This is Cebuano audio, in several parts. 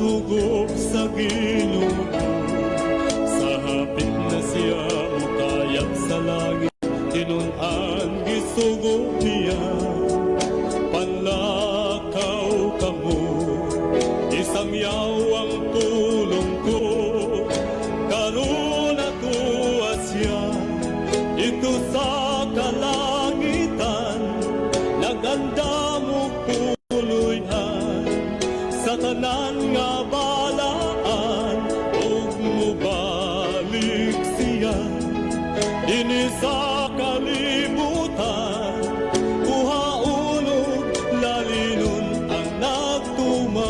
Sugo sa Ginoo. Sa hapit na siya mukayab sa langit, tinun-an gisugo niya. Panlakaw kamo, isangyaw ang pulong ko. Karon atoa siya didto sa kalangitan, nagandam og puloy-an sa tanan nga balaan, ug mubalik siya dinhi sa kalibutan, kuhaon ug lalinon ang nagtuman.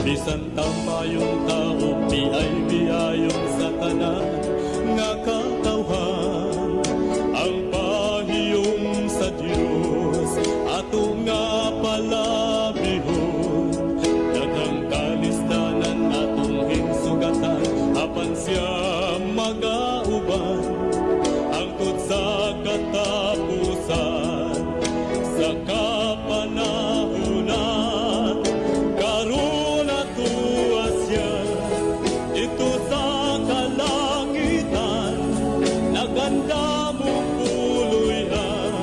Bisan tamayong tao, biay-biayon sa tanan nga katawhan, ang pahiyom sa Dios ato nga palabihon. Daghang kalisdanan atong hinsugatan, apan siya magauban hangtod sa katapusan sa kapanahunan. Karon atoa siya didto sa kalangitan, nagandam og puloy-an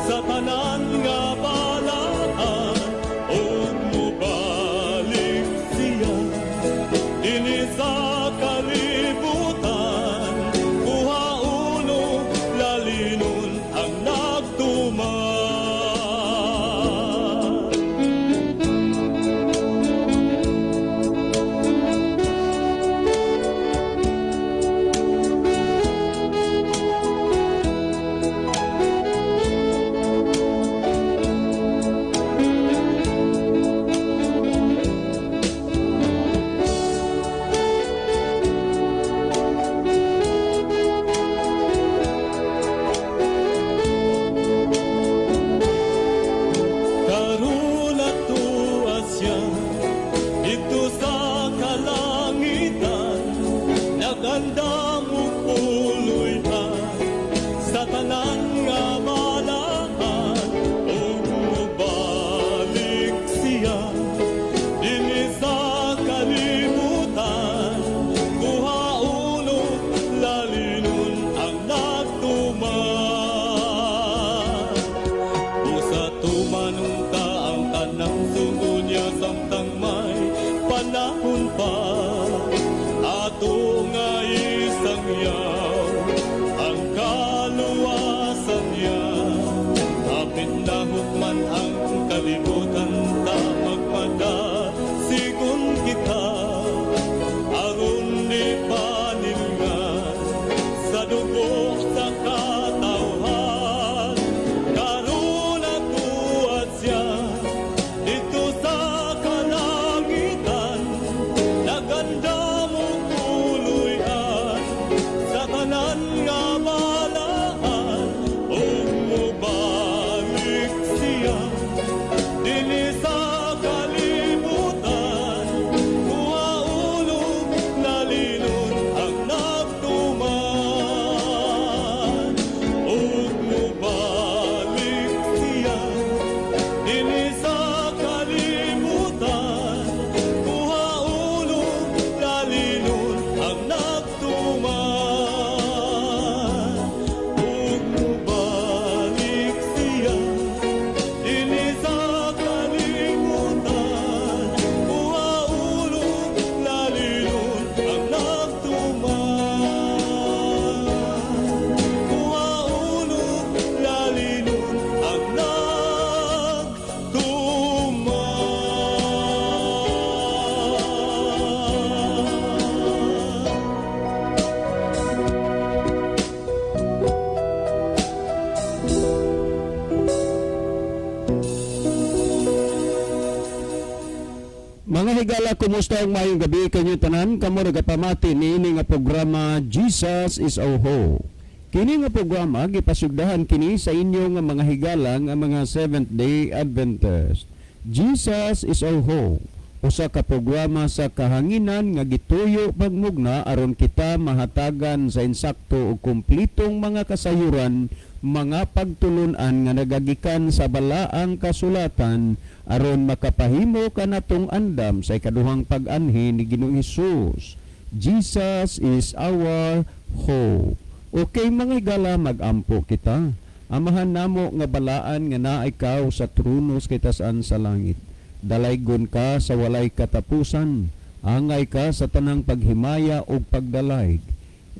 sa tanan nga balaan, ug mubalik siya dinhi sa kalibutan, kuhaon ug lalinon ang nagtuman. Karon atoa siya didto sa kalangitan, nagandam og puloy-an sa tanan nga balaan, ug mubalik siya dinhi sa kalibutan, kuhaon ug lalinon ang nagtuman. Usa tumanon ta ang tanang sugo niya samtang may panahon pa, ato nga isangyaw ang kaluwasan niya. Hapit na hukman ang kalibutan ta, magpadasigon kita aron di panilngan sa dugo sa katawhan. Karon atoa siya didto sa kalangitan, nagandam og puloy-an sa tanan nga balaan, ug mubalik siya dinhi sa kalibutan, kuhaon ug lalinon ang nagtuman. Ug mubalik siya dinhi sa kalibutan, kuhaon ug lalinon ang nagtuman. Ug mubalik siya dinhi sa kalibutan, kuhaon ug lalinon ang nagtuman. Kuhaon ug lalinon ang nagtuman. Mga higala, kumusta ang maayong gabi kanyo tanan? Kamo nagapamati niini nga programa, Jesus is Our Hope. Kini nga programa gipasugdahan kini sa inyo nga mga higala nga mga Seventh Day Adventist. Jesus is Our Hope. Usa ka programa sa kahanginan nga gituyo pagmugna aron kita mahatagan sa insakto ug kumplitong mga kasayuran. Mga pagtulunan nga nagagikan sa Balaang Kasulatan aron makapahimo kanatong andam sa ikaduhang pag-anhi ni Ginoong Hesus. Jesus is our hope. Okay, mga higala, magampo kita. Amahan namo nga balaan nga naa ikaw sa trono sa kitasan sa langit. Dalaygon ka sa walay katapusan. Angay ka sa tanang paghimaya ug pagdalayg.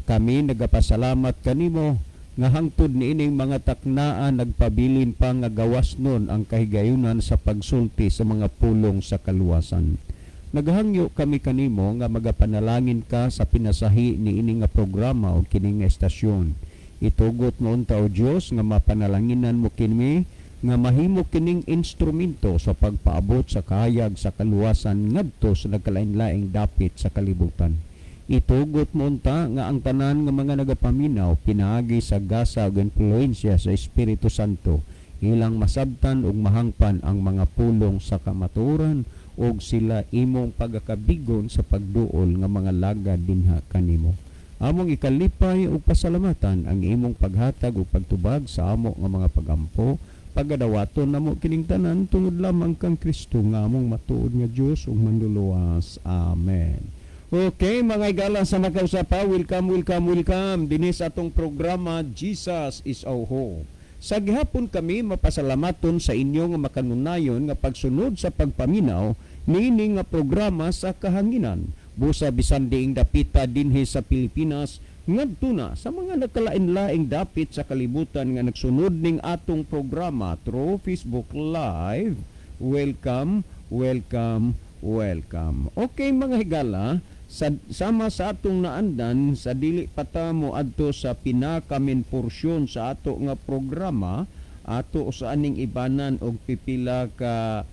Kami nagapasalamat kanimo nga hangtod niining mga taknaa nagpabilin pa nga gawas nun ang kahigayunan sa pagsulti sa mga pulong sa kaluwasan. Naghangyo kami kanimo nga magapanalangin ka sa pinasahi niini nga programa o kini nga estasyon. Itugot mo unta, O Dios, nga mapanalanginan mo kini nga mahimo kining instrumento sa pagpaabot sa kahayag sa kaluwasan ngadto sa nagkalain-laing dapit sa kalibutan. Itugot mo unta nga ang tanan nga mga nagapaminaw pinaagi sa gasa ug impluwensya sa Espiritu Santo ilang masabtan ug mahangpan ang mga pulong sa kamatuoran ug sila imong pagakabigon sa pagduol nga mga lagad dinha kanimo. Among ikalipay ug pasalamatan ang imong paghatag ug pagtubag sa amo nga mga pagampo. Pagadawaton namo kining tanan tungod lamang kang Kristo nga among matuod nga Dios ug Manluluwas. Amen. Okay, mga igala sa makausapa, welcome, welcome, welcome dinhi sa atong programa Jesus is Our Hope. Sa gihapon kami mapasalamaton sa inyo nga makanunayon nga pagsunod sa pagpaminaw niini nga programa sa kahanginan. Busa bisan diing dapita dinhi sa Pilipinas ngadto na sa mga nagkalain-laing dapit sa kalibutan nga nagsunod ning atong programa through Facebook Live. Welcome, welcome, welcome. Okay, mga higala, sa, sama sa atong naandan sa dili pa ta mo adto sa pinaka-main porsyon sa ato nga programa, ato sa aning ibanan og pipila ka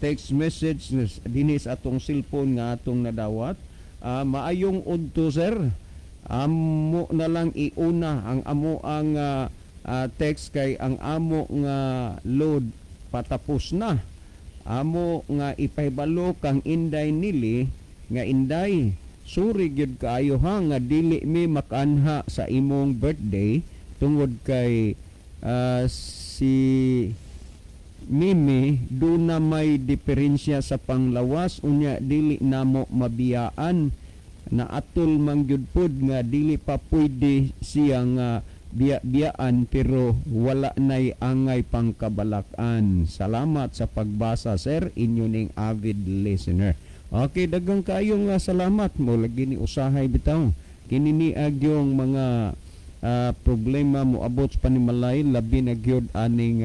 text message dinhi sa atong cellphone nga atong nadawat. Maayong udto, sir. Amo na lang iuna ang amo ang text kay ang amo nga load patapos na. Amo nga ipahibalo kang Inday Nili nga, "Inday, sorry gyud kaayo ha nga dili mi makaanha sa imong birthday tungod kay si Mimi duna may diferensya sa panglawas, unya dili namo mabiyaan na atol man gyud pod nga dili pa pwede siya nga biya-biyaan, pero wala nay angay pangkabalakan. Salamat sa pagbasa, sir, inyo ning avid listener." Okay, daghang kaayo nga salamat mo lagi ni usahay bitaw. Kini ni agyong mga problema mo abot sa panimalay, labi na gyud aning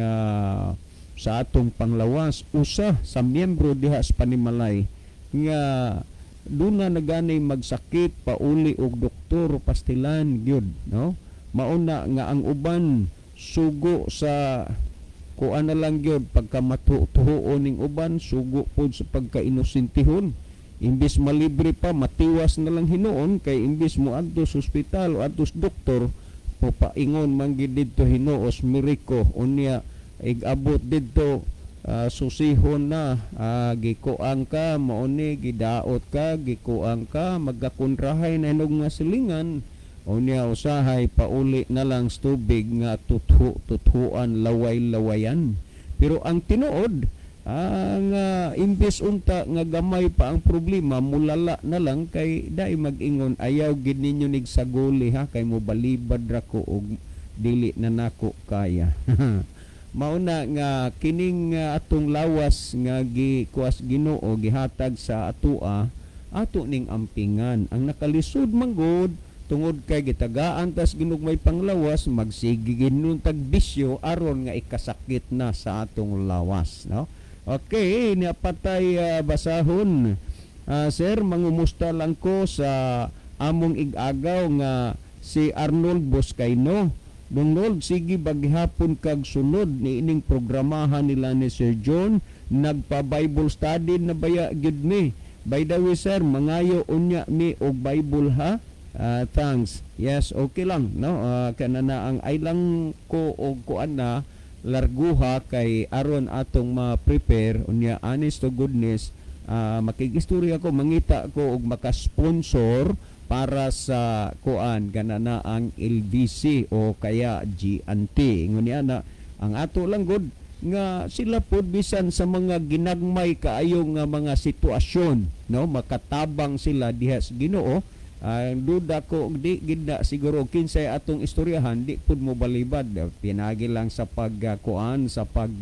sa atong panglawas. Usa sa miyembro diha sa panimalay nga duna na ganay magsakit, pauli og doktor, pastilan gyud, no? Mauna nga ang uban sugo sa kuan na lang gyud, pagka matutuon ning uban, sugo pod sa pagka-inosentihon. Imbis malibre pa, matiwas na lang hinuon kay imbis mo adto sa ospital o adto sa doktor, paingon man gid didto hinuos miriko. Unya igabot didto, susihon na, gikuang ka, mao ni gidaot ka, gikuang ka, magkakontrahay na hinog nga silingan. Unya usahay pauli na lang sa tubig nga tuthu tuthuan, laway-lawayan. Pero ang tinuod ang imbes unta nga gamay pa ang problema, mulala na lang kay dai mag-ingon, "Ayaw gid ninyo nig saguli ha, kay mo balibad ra ko og dili na nako kaya." Mauna nga kining atong lawas nga gikuas Ginoo, gihatag sa atua, ato ning ampingan. Ang nakalisod manggod tungod kay gitagaan tas ginugmay panglawas, magsige ginon tag bisyo aron nga ikasakit na sa atong lawas, no? Okay, niya patay basahon. "Sir, mangumusta lang ko sa among ig-agaw nga si Arnold Boscaino. Donald, sige baghapon kag sunod ni ining programahan nila ni Sir John. Nagpa-Bible study na baya gyud mi? By the way, sir, mangayo unya mi og Bible ha. Thanks." Yes, okay lang, no? Kana na ang ay lang ko og kuan na larguha kay aron atong ma-prepare. Unya, honest to goodness, makigistorya ko, mangita ko og maka-sponsor. Para sa kuan gana na ang LBC o kaya G&T. Ingon niya na ang ato lang gud nga sila pod, bisan sa mga ginagmay kaayo nga mga sitwasyon, no, makatabang sila diha sa Ginoo. Ang duda ko, di gid na siguro kinsay atong istoryahan, di pud mo balibad pinagi lang sa pag kuan sa pag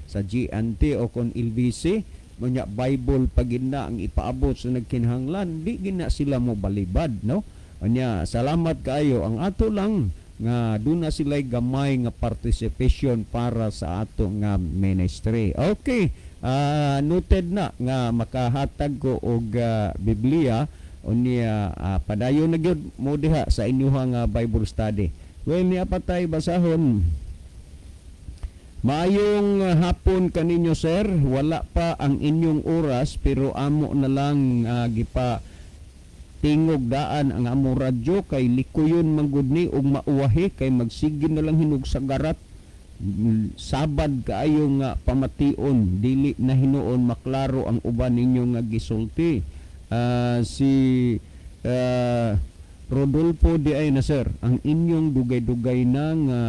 sa G&T o kon LBC. Unya Bible pa gid na ang ipaabot sa nagkinahanglan, di gid na sila mo balibad, no? Unya salamat kaayo. Ang ato lang nga duna sila gamay nga participation para sa ato nga ministry. Okay, noted na nga makahatag ko og Biblia. Unya padayon na gyud mo diha sa inyuhang Bible study. Well, niya patay basahon. Maayong hapon kaninyo, sir. Wala pa ang inyong oras pero amo na lang gipa tingog daan ang among radyo kay likuyon man gud ni ug mauwahi kay magsige na lang hinog sa garat. Sabad kaayo nga pamation, dili na hinuon maklaro ang uban ninyo nga gisulti. Si Rodolfo di ay na, sir, ang inyong dugay-dugay na nga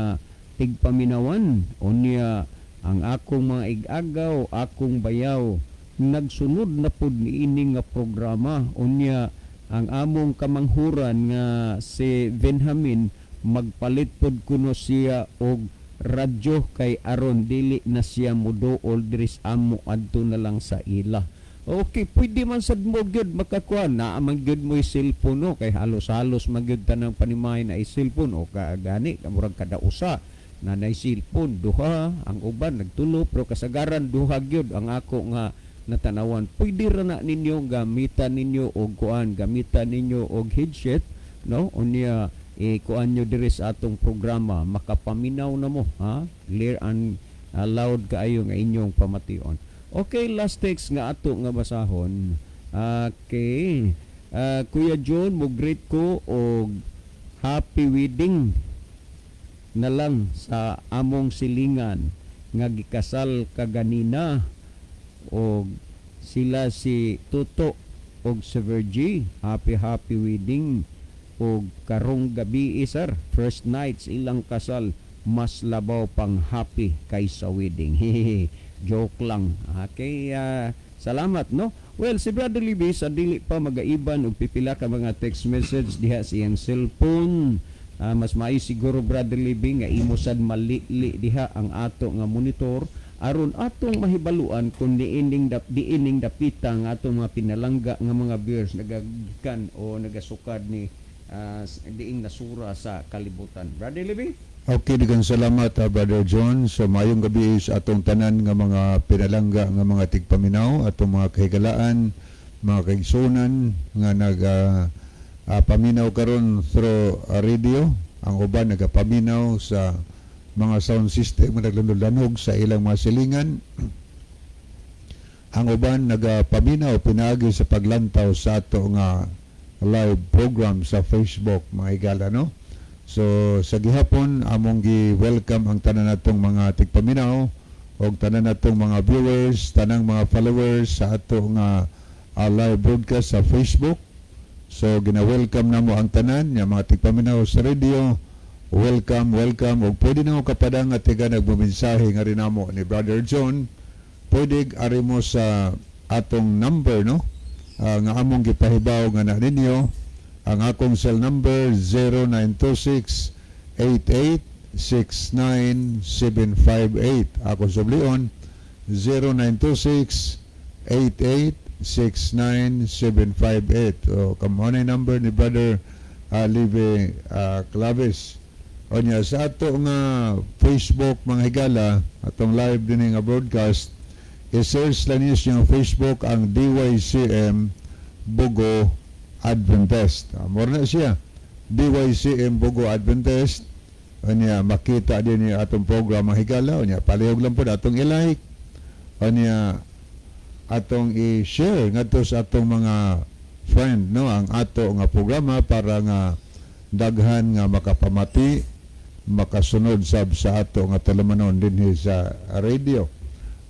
tigpaminawan. Unya ang akong mga igagaw, akong bayaw, nagsunod na pud niini nga programa. Unya ang among kamanghuran nga si Benjamin, magpalit pod kuno siya og radyo kay aron dili na siya muduol diri sa amo, adto na lang sa ila. Okay, pwede man sad mo gyud makakuha na man gyud mo cellphone, no, kay halos-halos man gyud tanang panimahay na cellphone o ka gani murag kada usa na nay cellphone, duha, ang uban nagtulo, pero kasagaran duha gyud ang ako nga natanawan. Pwede ra na ninyo gamitan ninyo og kuan, gamitan ninyo og headset, no? Unya kuan nyo diri sa atong programa, makapaminaw na mo, ha, clear and loud kaayo nga inyong pamation. Okay, last text nga ato nga basahon. Okay, Kuya John, mo greet ko og happy wedding na lang sa among silingan nga gikasal kaganina og sila si Tuto og si Virgie. Happy happy wedding og karong gabi, sir, first night sa ilang kasal, mas labaw pang happy kaysa wedding. Joke lang. Okay, salamat, no? Well, si Brother Libby sa dili pa magaiban og pipila ka mga text message diha sa iyang cellphone. Mas maayo siguro, Brother Libby, nga imo sad malili diha ang ato nga monitor aron atong mahibaluan kung diining dapita ang atong mga pinalangga nga mga viewers nagagikan o nagasukad ni diing nasura sa kalibutan. Brother Libby? Okay, daghang salamat, Brother John. So maayong gabi sa atong tanan nga mga pinalangga nga mga tigpaminaw, atong mga kahigalaan, mga kaigsunan nga nag paminaw karon through radio. Ang uban nagapaminaw sa mga sound system nga naglanog sa ilang mga silingan. Ang uban nagapaminaw pinaagi sa paglantaw sa ato nga live program sa Facebook, mga higala, no? So sa gihapon among gi-welcome ang tanan natong mga tigpaminaw og tanan natong mga viewers, tanang mga followers sa ato nga live broadcast sa Facebook. So gina-welcome namo ang tanan nga mga tigpaminaw sa radio. Welcome, welcome. Ug pwede na mo kapadang nga tiga nagmumensahe nga rin namo ni Brother John. Pwede ari mo sa atong number, no? Nga among gipahibaw nga na ninyo ang akong cell number, 0926 8869758. Akong sublion, 0926 8869758. So kamo na number ni Brother Live Claves. Onya sa ato nga Facebook, mga higala, atong live din nga broadcast, i-search lang niyo sa Facebook ang DYCM Bogo Adventist. Mao na siya. DYCM Bogo Adventist. Unya makita din niyo atong program, mga higala. Unya palihog lang po atong i-like. Unya atong i-share ngadto sa atong mga friend, no, ang ato nga programa para nga daghan nga makapamati, makasunod sab sa ato nga talamanon dinhi sa radio.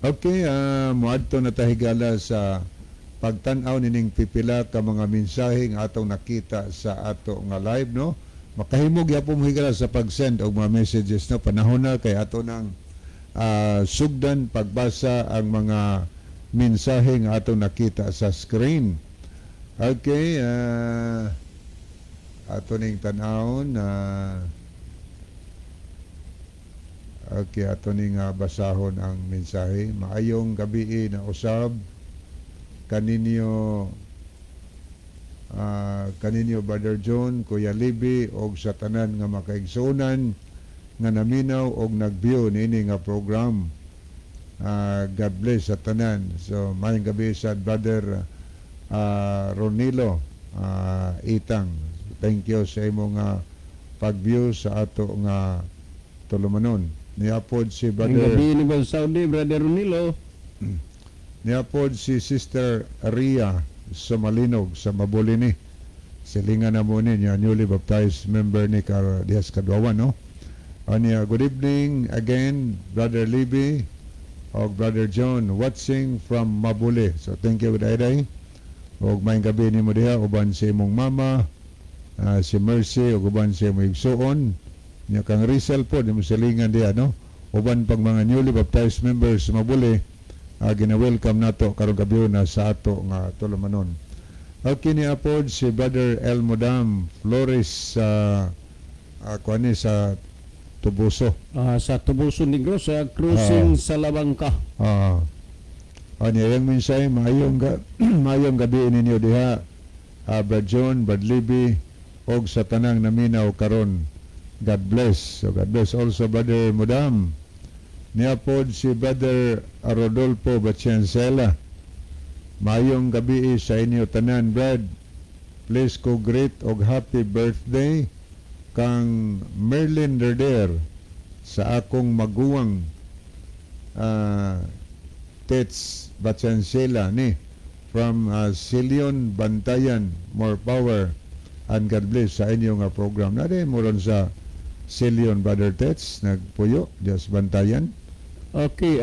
Okay, moadto na ta, higala, sa Pagtan-aw nining pipila ka mga mensahe nga atong nakita sa ato nga live, no? Makahimo gyapon mo, higala, sa pag-send og mga messages, no? Panahon na kay ato nang sugdan pagbasa ang mga mensahe nga atong nakita sa screen. Okay, ato ning tan-awon na. Okay, ato ning basahon ang mensahe. Maayong gabi na usab kaninyo, Brother John, Kuya Libby og sa tanan nga makaigsuonan nga naminaw og nag-view niini nga program. God bless sa tanan. So maayong gabi sa Brother Ronilo Itang. Thank you sa imong pag-view sa ato nga tulumanon. Niapod si Ang Brother gabi ni Brother Saudi, Brother Ronilo. Niapod si Sister Ria Sumalinog sa Mabulini. Silingan na mo niya, newly baptized member ni Kar Diaz Kadwawan, no? Anya, good evening again, Brother Libby og Brother John, watching from Mabuli. So thank you, Dayday. Og maayong gabi nimo diha uban sa imong mama, si Mercy, ug uban sa imong igsuon. Nya kang Rizal po, di mo silingan diha, no? Uban pang mga newly baptized members sa Mabuli, gina-welcome nato karong gabi na sa ato nga tulumanon. Okay, ni apod si Brother El Modam Flores sa kuan ni sa Tubuso. Sa Tubuso Negros, sa Crossing sa Labangka. Ano yung mensahe, maayong gabi ninyo diha, Brad John, Brad Libby, og sa tanang naminaw karon. God bless. So God bless also, Brother Mudam. Niapod si Brother Rodolfo Batiancela. Maayong gabi sa inyo tanan, Brad. Please ko greet og happy birthday kang Merlin Derder sa akong maguwang, Tets Batiancela ni from Silion, Bantayan. More power and God bless sa inyo nga program. Na mo ron sa Silion, Brother Tets, nagpuyo just Bantayan. Okay,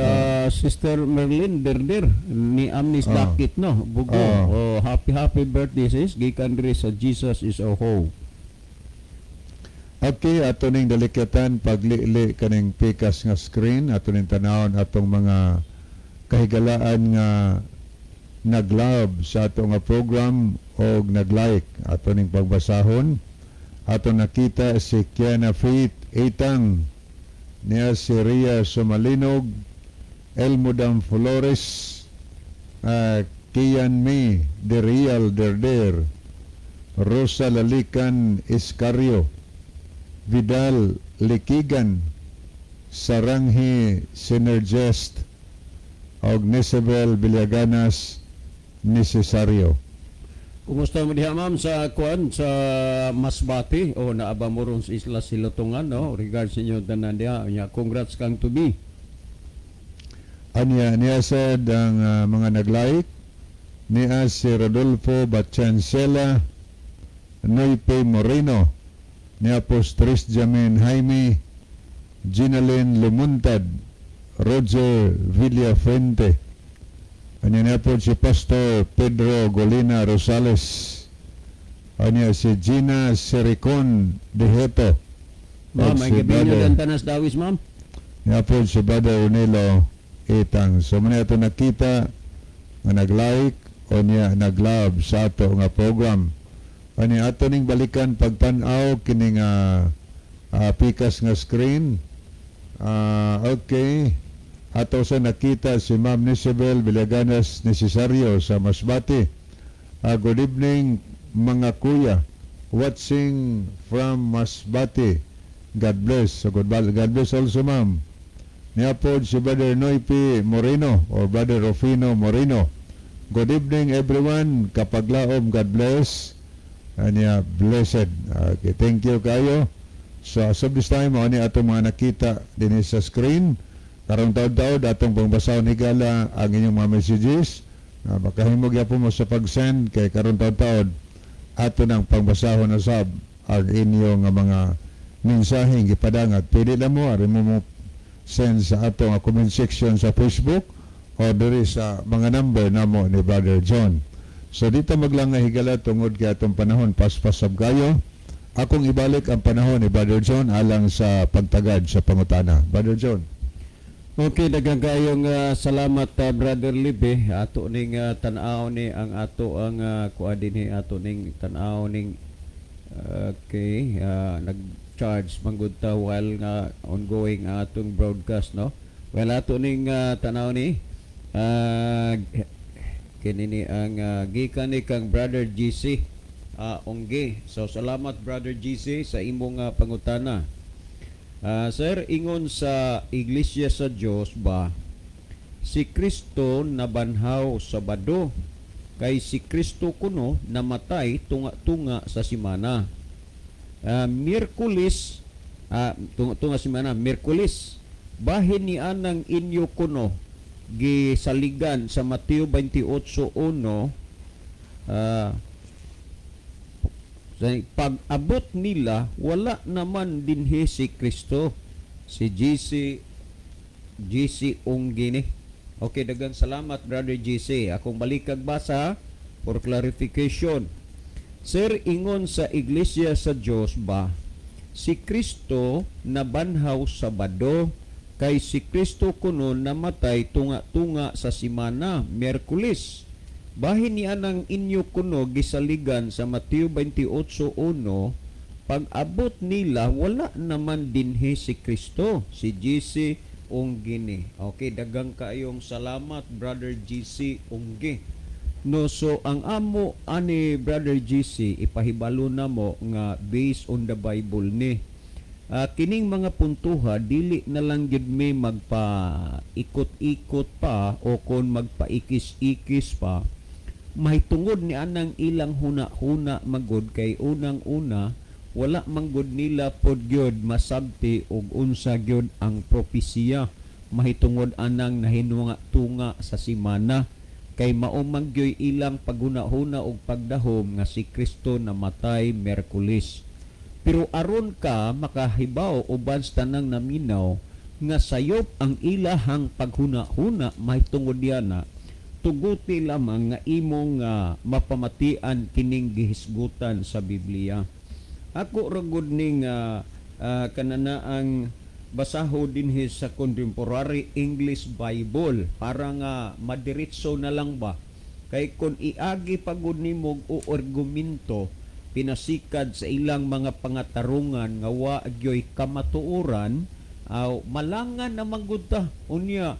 Sister Merlin Derder ni Amnis Dakit, no. Bugo. Oh, happy happy birthday, sis, gikan diri sa Jesus is our Hope. Okay, ato ning dalikitan paglili kaning pikas nga screen, ato ning tanawon atong mga kahigalaan nga nag-love sa ato nga program og nag-like. Ato ning pagbasahon. Ato nakita si Kiana Faith Itang, niya si Ria Sumalinog, Elmudam Flores, Kian Mi, The Real Derder, Rosa Lalican Iscario, Vidal Likigan, Saranghi Synergest, og Nisabel Villaganas Necesario. Kumusta mo diha, ma'am, sa kuan sa Masbate o naaba mo ron sa Isla Silotongan, no? Regards sa inyo tanan diha. Nya congrats kang to be. Anya niya sad ang mga nag-like niya si Rodolfo Bachancela, Noype Moreno, niya po Tris Jamin Jaime, Ginalyn Lumuntad, Roger Villafrente. Anya niya po si Pastor Pedro Golina Rosales. Anya si Gina Sericon Deheto. Ma'am, Og ang si gabi niyo Brother- Dantanas Dawis, ma'am. Niya po si Brother Ronelo Itang. So muna ito nakita nga nag-like o niya nag-love sa ato nga program. Ani ato ning balikan pagtan-aw kini nga pikas nga screen. Okay. Ato sa nakita si Ma'am Nisabel Villaganas Necesario sa Masbate. Good evening, mga kuya. Watching from Masbate. God bless. So God bless also, ma'am. Niapod si Brother Noypi Moreno or Brother Rufino Moreno. Good evening, everyone. Kapaglaom, God bless. Anya, blessed. Okay, thank you kayo. So as of this time, ani atong mga nakita din sa screen. Karong taod-taod atong pangbasahon, higala, ang inyong mga messages. Makahimo gyapon mo sa pag-send kay karon taod-taod ato nang pangbasahon na sab ang inyong nga mga mensaheng gipadangat. Pili lang mo, ari mo mo send sa ato nga comment section sa Facebook o diri sa mga number namo ni Brother John. So dito maglang nga, higala, tungod kay atong panahon paspas sab kayo. Akong ibalik ang panahon ni Brother John alang sa pagtagad sa pangutana. Brother John. Okay, daghang kayong salamat, Brother Libe. Ato ning tan-aw ni ang ato ang kuha dinhi, ato ning tan-aw ning, okay, nag-charge man gud ta while nga ongoing ang atong broadcast, no. Well, ato ning tan-aw ni kini ni ang gikan ni kang Brother GC Ongge. So salamat, Brother GC, sa imong pangutana. Sir, ingon sa Iglesia sa Dios ba si Kristo nabanhaw Sabado, kay si Kristo kuno namatay tunga-tunga sa simana? Miyerkules, tunga-tunga simana, Miyerkules. Bahin ni anang inyo kuno gisaligan sa Mateo 28:1, pag-abot nila, wala naman dinhi si Kristo. Si GC GC Ongini. Okay, daghang salamat, Brother GC. Akong balikag basa for clarification. Sir, ingon sa Iglesia sa Dios ba si Kristo nabanhaw Sabado, kay si Kristo kuno namatay tunga-tunga sa simana, Miyerkules? Bahin ni anang inyo kuno gisaligan sa Mateo 28:1, pag-abot nila, wala naman dinhi si Kristo? Si GC Ongini. Okay, daghang kaayong salamat, Brother GC Ongge. No, so ang amo ani, Brother GC, ipahibalo na mo nga based on the Bible ni. Kining mga puntuha, dili na lang gyud mi magpa ikot-ikot pa o kon magpaikis-ikis pa mahitungod ni anang ilang huna-huna magod, kay unang-una, wala manggod nila pod gyud masabti og unsa gyud ang propesiya mahitungod anang nahinunga tunga sa simana, kay mao man gyoy ilang paghuna-huna og pagdahom nga si Kristo namatay Miyerkules. Pero aron ka makahibaw uban sa tanang naminaw nga sayop ang ilahang paghuna-huna mahitungod diana, tuguti lamang nga imong mapamatian kining gihisgutan sa Biblia. Ako ra gud ning kananaang basaho dinhi sa Contemporary English Bible para nga madiretso na lang ba, kay kung iagi pagud nimo o argumento pinasikad sa ilang mga pangatarungan nga wa gyoy kamatuoran, aw malangan na manggod ta unya.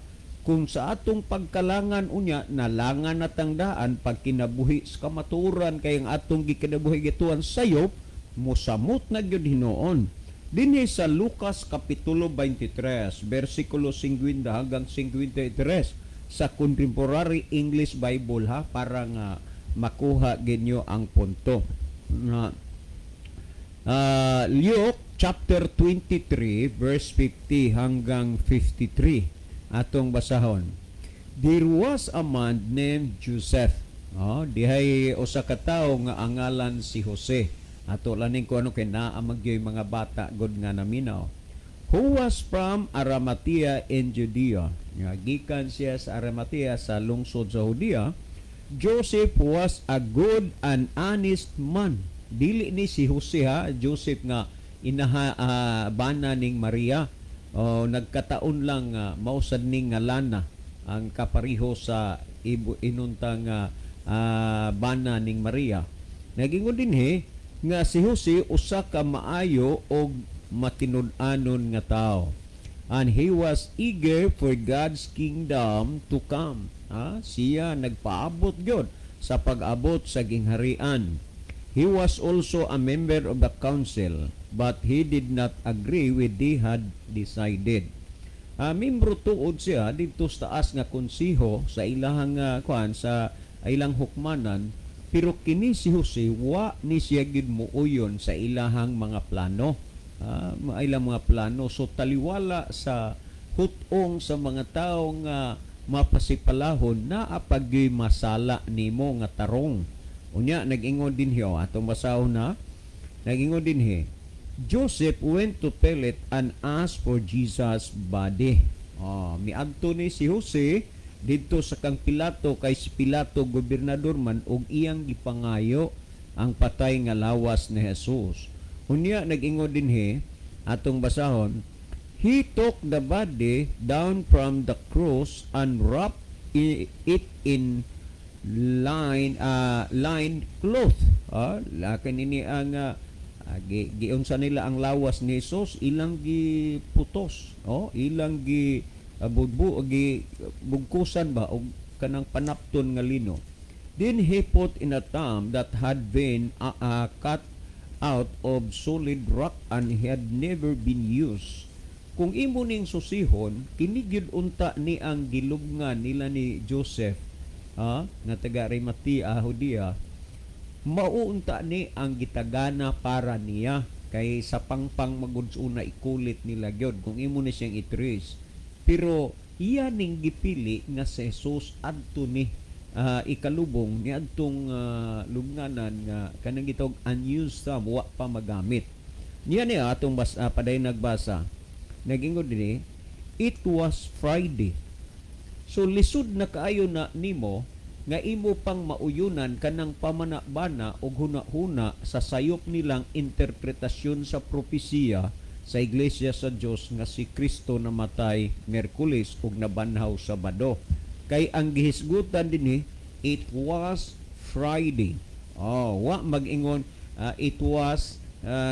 Kung sa atong pagkalangan unya, nalangan na tangdaan pag kinabuhi sa kamatuoran, kay ang atong gikinabuhi gituan sayop, mosamot na gyud hinuon. Dinhi sa Lucas Kapitulo 23 versikulo 50 hanggang 53 sa Contemporary English Bible ha, para nga makuha ginyo ang punto na Luke chapter 23 verse 50 hanggang 53 atong basahon. There was a man named Joseph. Oh, dihay usa ka tawo nga ang ngalan si Jose. Ato laning ko ano kay naa magyoy mga bata gud nga naminaw. Who was from Arimathea in Judea. Nga gikan siya sa Arimathea sa lungsod sa Judea. Joseph was a good and honest man. Dili ni si Jose ha, Joseph nga inaha, bana ning Maria. O, nagkataon lang mausad ning ngalana ang kapariho sa ibu inuntang bana ning Maria. Nagingon dinhi nga si Jose usa ka maayo og matinud-anon nga tao. And he was eager for God's kingdom to come. Siya nagpaabot gyud sa pag-abot sa gingharian. He was also a member of the council, but he did not agree with they had decided. Membro tuod siya didto sa taas nga konseho sa ilahang kuan, sa ilang hukmanan, pero kini si Jose, wa ni siya gid muuyon sa ilahang mga plano. Ilang mga plano. So taliwala sa hutong sa mga tao nga mapasipalahon, naa pagyoy masala nimo nga tarong. Unya nag-ingon dinhi, atong basahon na, nag-ingon dinhi, Joseph went to Pilate and asked for Jesus' body. Oh, miadto ni si Jose. Didto sa kang Pilato, kay si Pilato gobernador man, ug iyang gipangayo ang patay nga lawas ni Jesus. Unya nag-ingon dinhi, atong basahon, "He took the body down from the cross and wrapped it in line cloth." Ah, lakin ini ang giunsa nila ang lawas ni Jesus, ilang giputos, oh, ilang gi budbu, gi bugkusan ba og kanang panapton nga lino. "Then he put in a tomb that had been cut out of solid rock and had never been used." Kung imo ning susihon, kini gyud unta ni ang gilubngan nila ni Joseph, nga taga Arimatea, Judea, mauunta ni ang gitagana para niya, kay sa pangpang magud una ikulit nila gyud kung imo ni siyang i-trace. Pero iya ning gipili nga si Jesus adto ni ikalubong ni adtong lubnganan nga kanang gitawag unused tomb, wa pa magamit niya. Niya atong padayon nagbasa, nagingon dinhi, "It was Friday." So lisod na kaayo na nimo nga imo pang mauyunan kanang pamanabana og huna-huna sa sayop nilang interpretasyon sa propesiya sa Iglesia sa Dios nga si Kristo namatay Miyerkules ug nabanhaw Sabado. Kay ang gihisgutan dinhi, "It was Friday." Oh, wa mag-ingon it was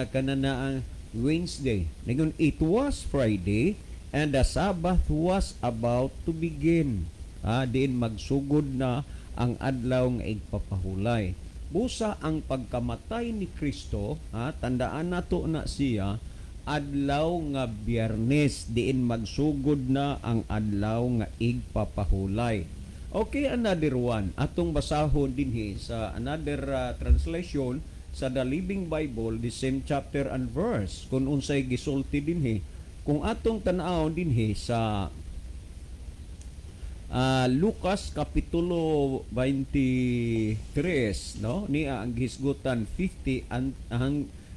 kanana ang Wednesday. Ningon, "It was Friday and the Sabbath was about to begin." Diin magsugod na ang adlaw nga igpapahulay. Busa ang pagkamatay ni Kristo, tandaan nato na siya, adlaw nga Biyernes, diin magsugod na ang adlaw nga igpapahulay. Okay, another one. Atong basahon dinhi sa another translation sa The Living Bible, the same chapter and verse. Kung unsay gisulti dinhi, kung atong tan-awon dinhi sa Lucas kapitulo 23, no, niya ang gihisgutan 50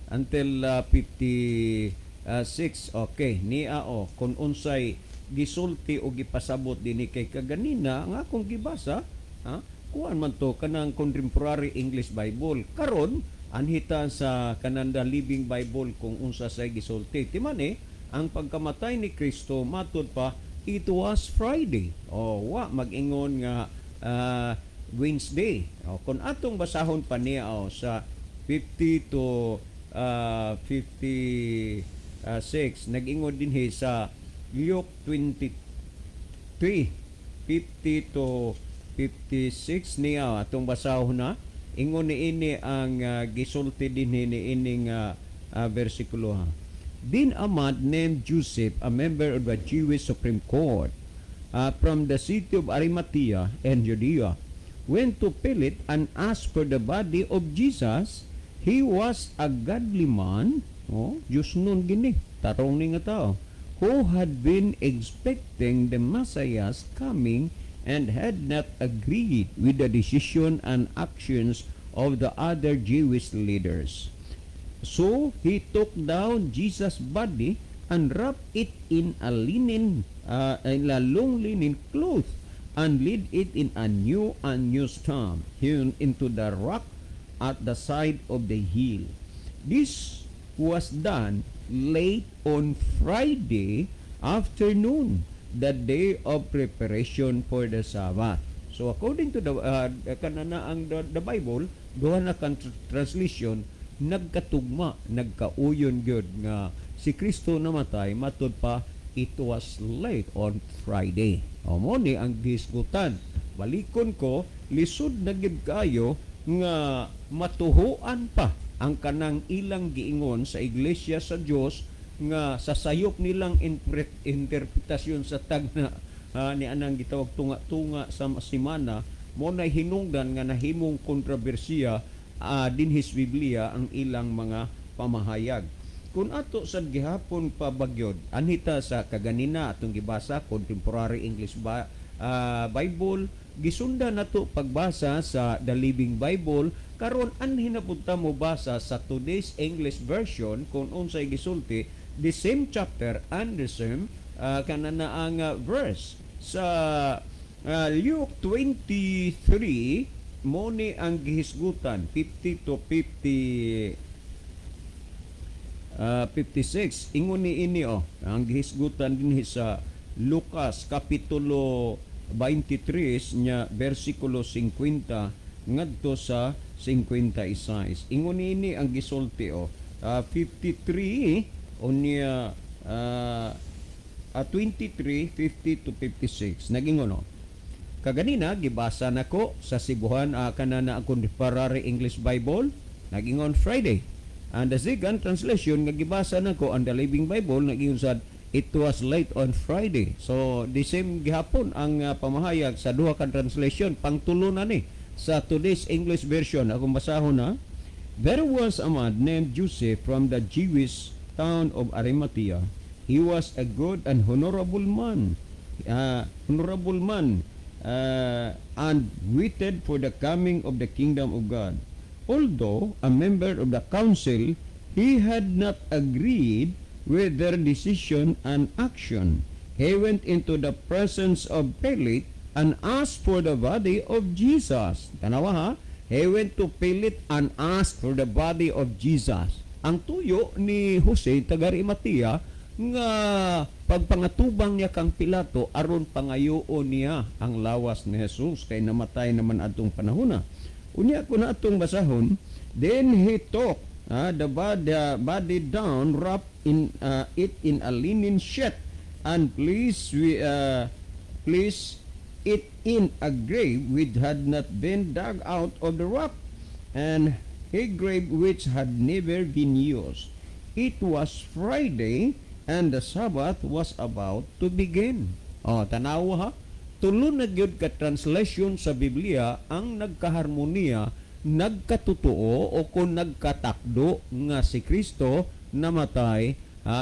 until 56. Okay, niya o kung unsay gisulti o gipasabot dinhi, kay kaganina ang akong gibasa, ha, kuan man to kanang Contemporary English Bible. Karon anhita sa kanang The Living Bible kung unsa say gisulti. Timan eh ang pagkamatay ni Kristo, matud pa, it was Friday. O wa mag-ingon nga Wednesday. O, kung atong basahon pa niya o, sa 50 to 56, nag-ingon dinhi sa Luke 23 50 to 56, niya atong basahon na, ingon ni ini ang gisulti dinhi ni ining bersikulo ha. "Then a man named Joseph, a member of the Jewish Supreme Court, from the city of Arimathea and Judea, went to Pilate and asked for the body of Jesus. He was a godly man," oh, Diyos nun gini, tarong ni nga tao, "who had been expecting the Messiah's coming and had not agreed with the decision and actions of the other Jewish leaders. So he took down Jesus' body and wrapped it in a long linen cloth, and laid it in a new unused tomb hewn into the rock at the side of the hill. This was done late on Friday afternoon, the day of preparation for the Sabbath." So according to the kanana ang the Bible, duha na kan translation nagkatugma, nagkauyon gyud nga si Kristo namatay, matud pa, it was late on Friday. O mo ni ang gisgutan. Balikon ko, lisod na gyud kayo nga matuhuan pa ang kanang ilang giingon sa Iglesia sa Dios nga sa sayop nilang interpretasyon sa tagna ni anang gitawag tunga-tunga sa simana, mo na hinungdan nga nahimong kontrobersiya dinhi sa Biblia ang ilang mga pamahayag. Kung ato sa gihapon pa bagyod, anhita sa kaganina atong gibasa Contemporary English Bible, gisunda nato pagbasa sa The Living Bible, karon anhi na pud ta mo basa sa Today's English Version kung unsay gisulti, the same chapter and the same kanana ang verse sa Luke 23 mo ni ang gihisgutan 50 to 50 56. Ingon ni ini, oh, ang gihisgutan dinhi sa Lucas kapitulo 23 nya bersikulo 50 ngadto sa 56. Ingon niini ang gisulti, oh, 53 unya 23 50 to 56, nagingon, oh. Kaganina gibasa nako sa Cebuhan, kana na ang Contemporary English Bible, nagingon Friday. And the second translation nga gibasa nako, ang The Living Bible, nagingon sad it was late on Friday. So the same gihapon ang pamahayag sa duha ka translation. Pangtulo na ni sa Today's English Version, akong basahon na. There was a man named Joseph from the Jewish town of Arimathea. He was a good and honorable man. Honorable man and waited for the coming of the kingdom of God. Although a member of the council, he had not agreed with their decision and action. He went into the presence of Pilate and asked for the body of Jesus. Tanawa ha? He went to Pilate and asked for the body of Jesus. Ang tuyo ni Jose taga Arimatea nga pagpangatubang niya kang Pilato aron pangayoon niya ang lawas ni Jesus kay namatay naman atong panahona. Unya ko na atong basahon, then he took the body down, wrapped in it in a linen sheet and place it in a grave which had not been dug out of the rock and a grave which had never been used. It was Friday and the Sabbath was about to begin. Oh, tanawa ha. Tulo na gyud ka translation sa Biblia ang nagkaharmoniya, nagkatotoo o kung nagkatakdo nga si Kristo namatay,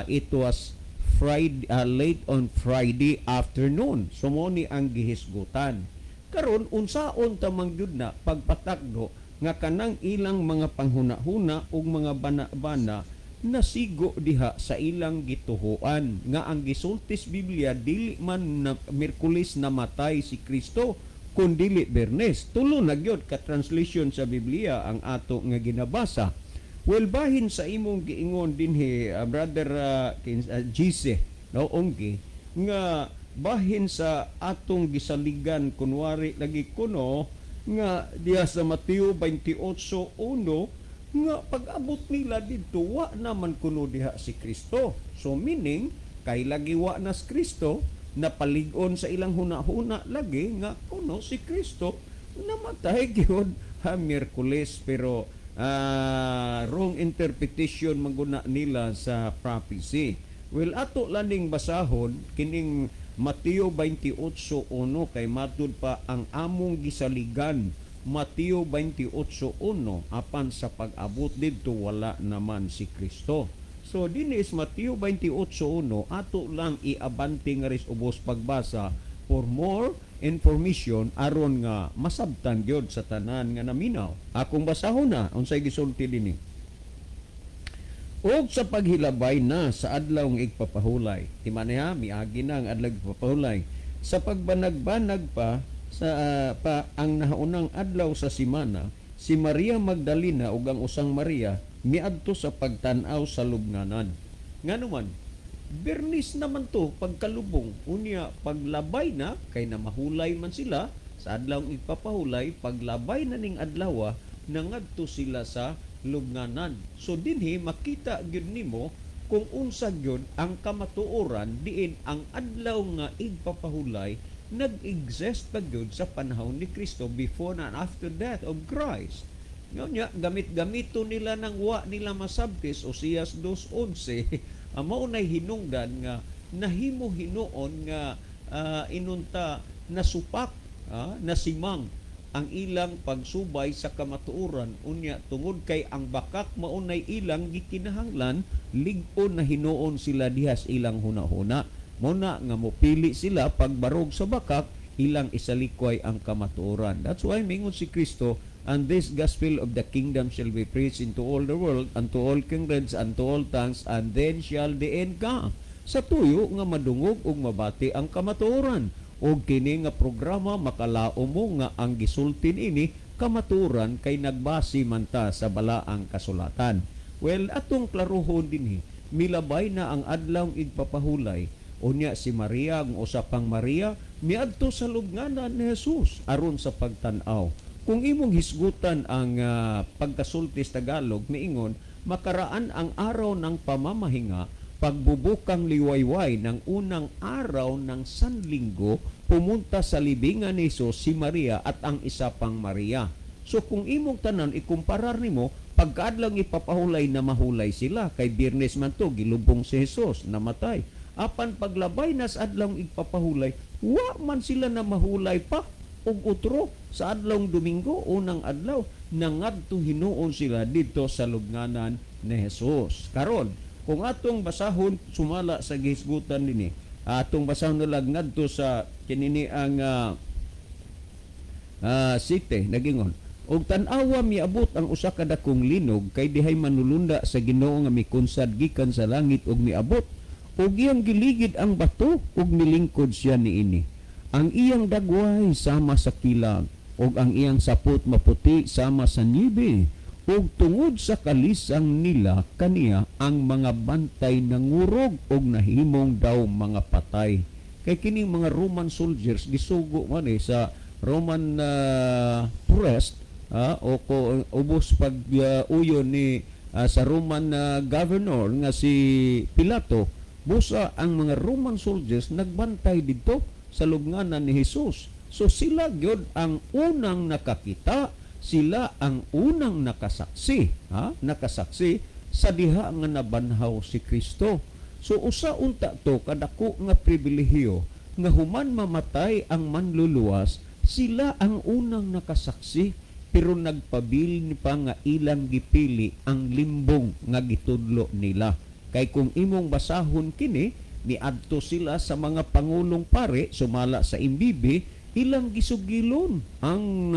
it was Friday, late on Friday afternoon. So mo ni ang gihisgutan. Karon unsaon ta man gyud na pagpatakdo nga kanang ilang mga panghuna-huna ug mga bana-bana nasigo diha sa ilang gituhuan nga ang gisultis Biblia dili man na Miyerkules namatay si Kristo kun dili Biyernes? Tulo na gyud ka translation sa Biblia ang ato nga ginabasa. Well, bahin sa imong giingon dinhi, brother GC, no, Onggi, nga bahin sa atong gisaligan kunwari lagi kuno nga diha sa Mateo 28:1 nga pag-abot nila didto wa naman kuno diha si Kristo. So meaning kay lagi wa na si Kristo, napalig-on sa ilang huna-huna lagi nga kuno si Kristo namatay gyud ha Miyerkules, pero wrong interpretation maguna nila sa prophecy. Well, ato laning basahon kining Mateo 28:1 kay matud pa ang among gisaligan Mateo 28:1, apan sa pag-abot didto wala naman si Kristo. So din is Mateo 28:1, ato lang iabante nga ris ubos pagbasa for more information aron nga masabtan gyud sa tanan nga naminaw. Akong basahon na unsay gisulti dinhi. Og sa paghilabay na sa adlaw nga igpapahulay. Timani ha, miagi na ang adlaw igpapahulay. Sa pagbanag-banag pa sa pa ang nahaunang adlaw sa simana, si Maria Magdalena ug ang usang Maria miadto sa pagtan-aw sa lubnganan. Ngano man, Biyernes naman to pagkalubong. Unya paglabay na kay namahulay man sila sa adlaw igpapahulay, paglabay na ning adlaw nangadto sila sa lubnganan. So dinhi makita gyud nimo kung unsa gyud ang kamatuoran diin ang adlaw nga igpapahulay nag-exist pa gyud sa panahon ni Kristo before and after death of Christ. Ngayon gamit-gamito nila nang wa nila masabtis Osias 2:11, ang mao nay hinungdan nga nahimo hinuon nga inunta nasupak, nasimang ang ilang pagsubay sa kamatuoran. Unya tungod kay ang bakak maunay ilang gikinahanglan, lig-on na hinuon sila diha sa ilang hunahuna. Mo na nga mopili sila pagbarog sa bakak, ilang isalikway ang kamatuoran. That's why mingon si Kristo, "And this gospel of the kingdom shall be preached into all the world and to all kindreds and to all tongues, and then shall the end come," sa tuyo nga madungog ug mabati ang kamatuoran. Og kini nga programa, makalao mo nga ang gisulti ini kamaturan kay nagbase man ta sa Balaang Kasulatan. Well, atong klaruhon dinhi, milabay na ang Adlaw Igpapahulay. Unya si Maria, ang usa pang Maria, miadto sa lubnganan ni Jesus aron sa pagtan-aw. Kung imong hisgutan ang pagkasulti sa Tagalog, miingon, makaraan ang araw ng pamamahinga, pagbubukang liwayway ng unang araw ng Sanlinggo, pumunta sa libingan ni Jesus si Maria at ang isa pang Maria. So kung imong tanan ikumparar nimo, pagkaadlaw Ipapahulay na mahulay sila kay Biyernes man to gilubong si Jesus, namatay. Apan paglabay na sa Adlaw Igpapahulay, wa man sila na mahulay pa og utro sa adlawng Domingo, unang adlaw, nangadto hinuon sila didto sa lubnganan ni Jesus. Karon, kung atong basahon sumala sa gihisgutan dinhi, atong basahon nalag ngadto sa kinini ang site, nagingon, "Og tan-awa, miabot ang usa ka dakong linog, kay dihay manulunda sa Ginoo nga mikunsad gikan sa langit ug miabot ug iyang giligid ang bato ug milingkod siya niini. Ang iyang dagway sama sa kilag ug ang iyang sapot maputi sama sa niebe. Ug tungod sa kalisang nila kaniya, ang mga bantay nangurog ug nahimong daw mga patay." Kay kining mga Roman soldiers, gisugo man eh sa Roman priest o ko ubos pag uyon ni sa Roman governor nga si Pilato. Busa ang mga Roman soldiers nagbantay didto sa lubnganan ni Jesus. So sila gyud ang unang nakakita, sila ang unang nakasaksi, ha, nakasaksi sa diha nga nabanhaw si Kristo. So usa unta to kadako nga pribilehiyo nga human mamatay ang Manluluwas, sila ang unang nakasaksi, pero nagpabilin pa nga ilang gipili ang limbong nga gitudlo nila. Kay kung imong basahon kini, miadto sila sa mga pangulong pare sumala sa imbibi, ilang gisugilon ang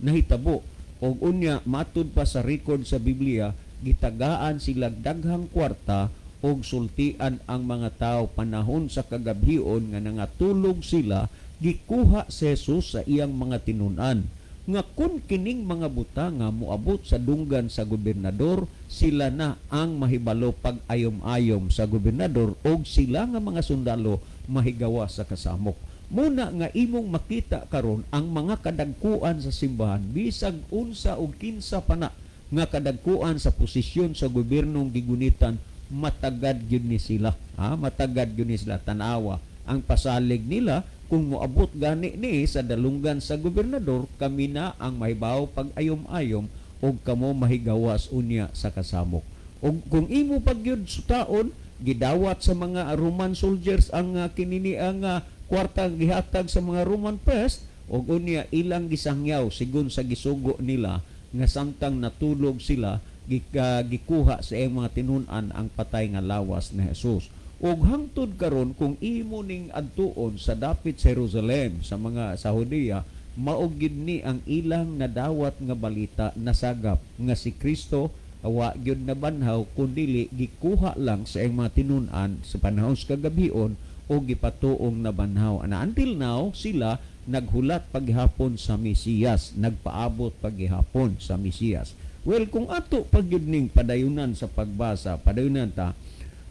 nahitabo. Og unya, matud pa sa record sa Biblia, gitagaan sila daghang kwarta og sultian ang mga tao panahon sa kagabhion nga nangatulog sila, gikuha si Jesus sa iyang mga tinun-an, nga kun kining mga butanga moabot sa dunggan sa gobernador, sila na ang mahibalo pag ayom-ayom sa gobernador og sila nga mga sundalo mahigawa sa kasamok. Muna nga imong makita karon ang mga kadagkuan sa simbahan, bisag unsa og kinsa pa na nga kadagkuan sa posisyon sa gobyernong gigunitan, matagad gyud ni sila, ha, matagad gyud ni sila. Tanawa ang pasalig nila: kung moabot gani ni sa dalunggan sa gobernador, kami na ang mahibaw pag ayom-ayom og kamo mahigawas unya sa kasamok. Og kung imo pagyud taon, gidawat sa mga Roman soldiers ang kinini ang kwarta gihatag sa mga Roman priest, og unya ilang gisangyaw sigon sa gisugo nila nga samtang natulog sila, gikuha sa iyang mga tinun-an ang patay nga lawas ni Jesus. Ug hangtod karon, kung imo ning adtuon sa dapit sa Jerusalem, sa mga sa Judea, mao gid ni ang ilang nadawat nga balita, nasagap nga si Kristo wa gyud nabanhaw, kundili gikuha lang sa iyang mga tinun-an sa panahon sa kagabion o gipatuong nabanhaw. Na until now sila naghulat paghapon sa Mesiyas, nagpaabot paghapon sa Mesiyas. Well, kung ato pagyud ning padayunan sa pagbasa, padayunan ta,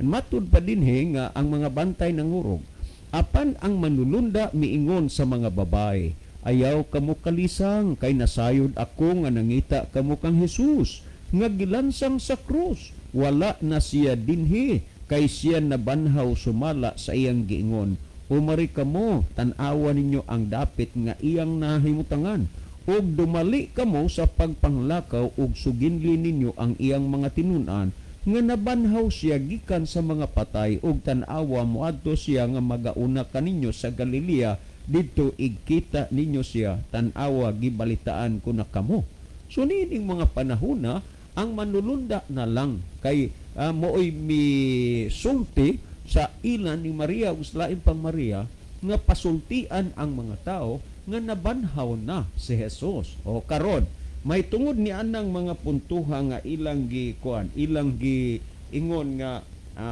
matud pa dinhi nga ang mga bantay nangurog. Apan ang manulunda miingon sa mga babae, "Ayaw kamo kalisang, kay nasayod ako nga nangita kamo kang Jesus nga gilansang sa krus. Wala na siya dinhi, kay siya nabanhaw sumala sa iyang giingon. Umari kamo, tan-awa ninyo ang dapit nga iyang nahimutangan. Ug dumali kamo sa pagpanglakaw ug suginli ninyo ang iyang mga tinun-an nga nabanhaw siya gikan sa mga patay, ug tan-awa, moadto siya nga magauna kaninyo sa Galilea, didto igkita ninyo siya. Tan-awa, gibalitaan ko na kamo." So niining mga panahona, ang manulunda na lang kay mooy mi sulti sa ilan ni Maria ug sa lain pang Maria nga pasultian ang mga tao nga nabanhaw na si Jesus. O karon, may tungod ni anang mga puntuha nga ilang gi kuan, ilang gi ingon nga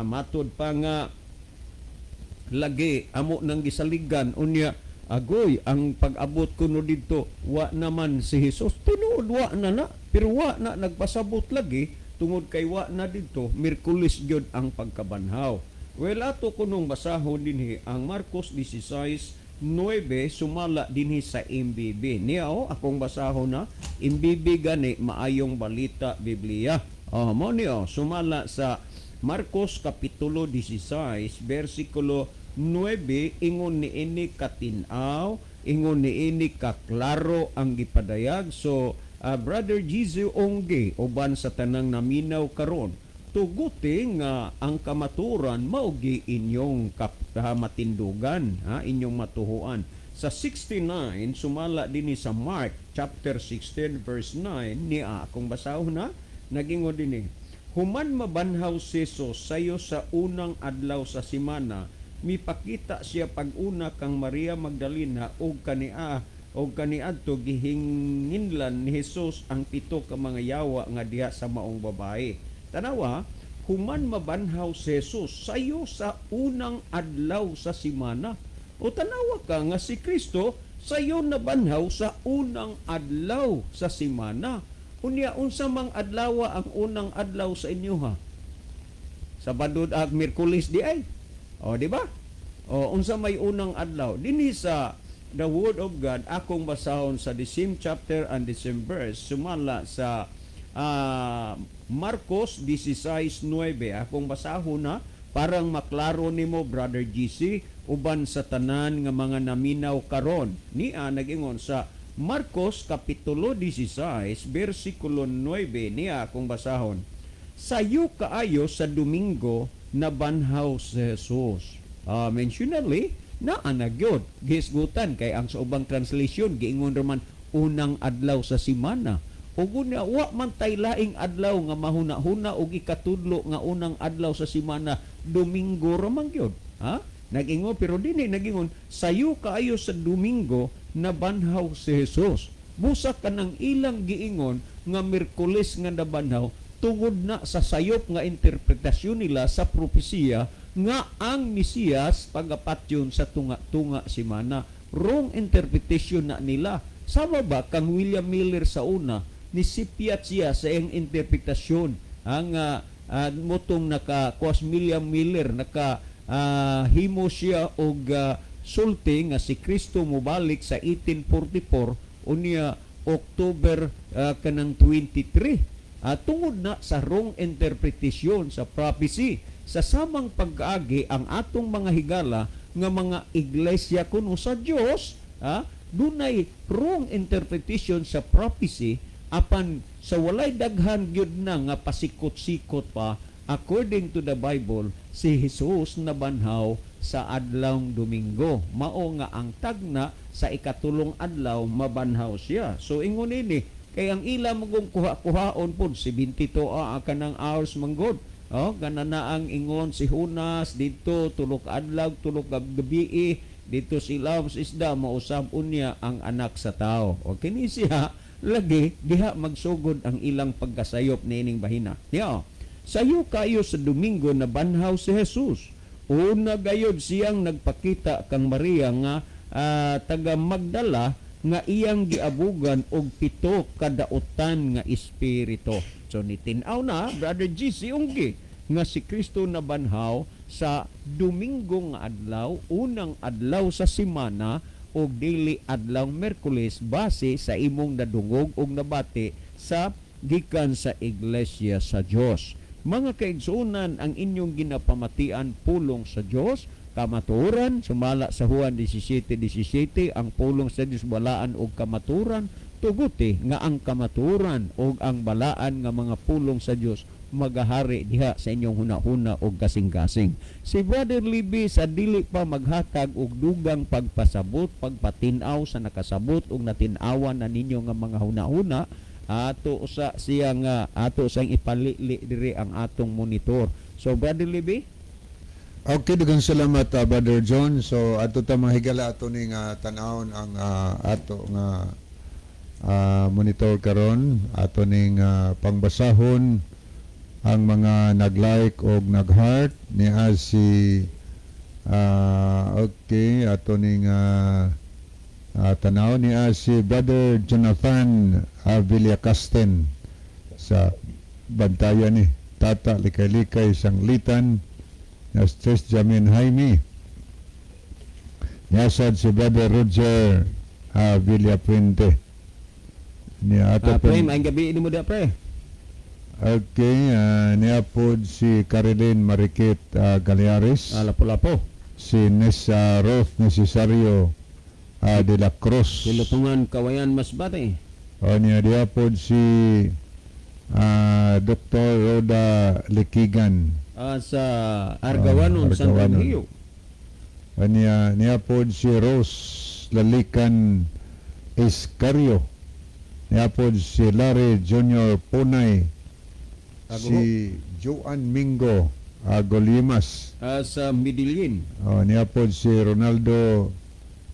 matud pa nga lagi amo nang gisaligan unya. Agoy, ang pag-abot kuno didto, wa naman si Jesus. Tinuod wa na na, pero wa na nagpasabot lagi tungod kay wa na didto, Miyerkules gyud ang pagkabanhaw. Well, ato kunong basahon dinhi ang Marcos 16:9 sumala dinhi sa MBB. Niya oh, akong basahon na MBB gani, Maayong Balita Biblia. Oh, mo niyo sumala sa Marcos kapitulo 16 bersikulo 9, ingon niini katin-aw, ingon niini kaklaro ang gipadayag. So, Brother Jizu Ongge, uban sa tanang naminaw karon, tuguti nga ang kamaturan mao gi inyong matindugan, ha, inyong matuhuan. Sa 69 sumala dinhi sa Mark chapter 16 verse 9, niya akong basahon na, nagingon dinhi: "Human mabanhaw si Jesus sayo sa unang adlaw sa semana, mipakita siya pag-una kang Maria Magdalena ug kania og kaniadto gihinginlan ni Jesus ang pito ka mga yawa nga diha sa maong babae." Tanawa, human mabanhaw si Jesus sayo sa unang adlaw sa semana. O tanawa ka nga si Kristo sayo nabanhaw sa unang adlaw sa semana. Unya unsa mang adlawa ang unang adlaw sa inyo, ha? Sabado ag Miyerkules di ay. O di ba? O unsa may unang adlaw? Dinhi sa the Word of God, akong basahon sa the same chapter and the same verse sumala sa Marcos 16:9. Akong basahon na parang maklaro nimo, Brother GC, uban sa tanan nga mga naminaw karon. Nia nagingon sa Marcos kapitulo 16 bersikulo 9, niya akong basahon: "Sayo kaayo sa Domingo nabanhaw si Jesus." Mentionally, naa na gyud gisgutan kay ang sa ubang translation giingon raman unang adlaw sa semana. Ug unya wa man tay laing adlaw nga mahuna-huna og ikatudlo nga unang adlaw sa semana, Domingo ra man gyud. Ha? Nagingon, pero dinhi nagingon sayo kaayo sa Domingo nabanhaw si Jesus. Busa kanang ilang giingon nga Miyerkules nga nabanhaw tungod na sa sayop nga interpretasyon nila sa propesiya nga ang Mesiyas pagapatyon sa tunga-tunga semana. Wrong interpretation na nila. Sama ba kang William Miller sa una, nisipyat siya sa iyang interpretasyon. Ang motong naka kuas William Miller, naka himo siya og sulti nga si Kristo mobalik sa 1844, unya October kanang 23. Tungod na sa wrong interpretation sa prophecy. Sa samang pag-aagi, ang atong mga higala nga mga iglesia kuno sa Dios, dunay wrong interpretation sa prophecy, apan sa walay daghan gyud na nga pasikot-sikot pa, according to the Bible, si Jesus nabanhaw sa adlawng Domingo. Mao nga ang tagna sa ikatulong adlaw mabanhaw siya. So ingon ini kay ang ila magong kuha-kuhaon pud 72 a kanang hours manggod. Oh, kana na ang ingon si Junas didto 3 ka adlaw 3 ka gabi dito sila sa isda, mausab unya ang Anak sa Tao. O kini siya lagi diha magsugod ang ilang pagkasayop niining bahina. Niya, sayo kayo sa Domingo nabanhaw si Jesus. Una gayod siyang nagpakita kang Maria nga taga Magdala nga iyang giabugan og pito kadautan nga espiritu. So nitin-aw na, Brother GC Unggi, nga si Kristo nabanhaw sa Domingo nga adlaw, unang adlaw sa semana og dili adlaw Miyerkules base sa imong nadungog og nabati sa gikan sa Iglesia sa Dios. Mga kaigsuonan, ang inyong ginapamatian pulong sa Dios, kamatuoran, sumala sa Juan 17:17, ang pulong sa Dios balaan og kamatuoran, tuguti nga ang kamatuoran og ang balaan nga mga pulong sa Dios magahari diha sa inyong hunahuna og kasing-kasing. Si Brother Libby sa dili pa maghatag og dugang pagpasabot, pagpatin-aw sa nakasabot og natin-awan na ninyo nga mga hunahuna, ato sa siya nga ato sang ipalili diri ang atong monitor. So Brother Libby. Okay, daghang salamat, Brother John. So ato ta mga higala, ato ning tan-awon ang ato nga monitor karon, ato ning pangbasahon ang mga nag-like og nag-heart niya si okay, ato ning Tanaw niya si Brother Jonathan Villacasten sa Bantayan ni Tata Likay-Likay Sanglitan na Stress Jamin Jaime. Niya sad si Brother Roger Villapuente. Niya ato Pre, maayong gabi nimo da, pre. Okay, niya pod si Carilyn Marikit Galeares. Lapo-lapo. Si Nessa Roth Necesario de la Cruz. Silutungan, Kawayan, Masbate. O niya diya pod si Dr. Roda Likigan. Sa Argawanon, San Argawanon. Remigio. O niya, niya pod si Rose Lalican Escario. Niya pod si Larry Jr. Punay. Si Joan Mingo Golimas. Sa Medellin. O, niya pod si Ronaldo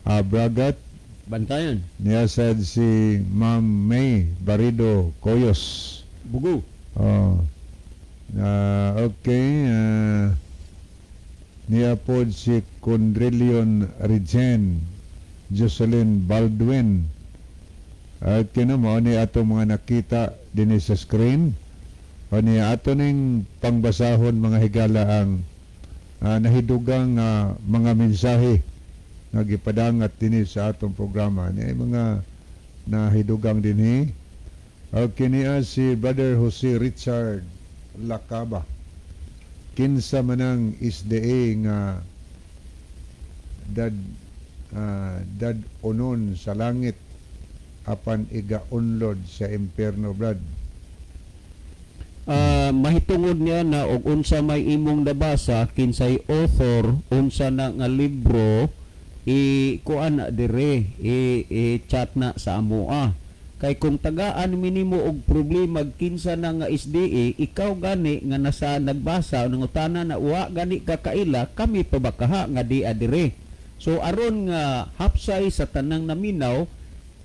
Bragat. Bantayan. Niya sad si Ma'am May Barido Koyos. Bugo. Oh. Okay. Niya pod si Condrelion Regen, Jocelyn Baldwin. Okay na mo ni ato mga nakita dinhi sa screen. O niya ato ning pangbasahon, mga higala, ang nahidugang mga mensahe nga gipadangat dinhi sa atong programa. Niya mga nahidugang dinhi. Okay niya si Brother Jose Richard Lacaba. Kinsa manang SDA nga dad unon sa langit apan iga-unlod sa impierno, Brad? Mahitungod niya na og unsa may imong nabasa, kinsay author, unsa na nga libro, i kuan na dire, i chat na sa amoa kay kung tagaan minimo og problema kinsa na nga SDA, ikaw gani nga nasa nagbasa nangutana na wa gani ka kaila, kami pa ba kaha nga di adire. So aron nga hapsay sa tanang naminaw,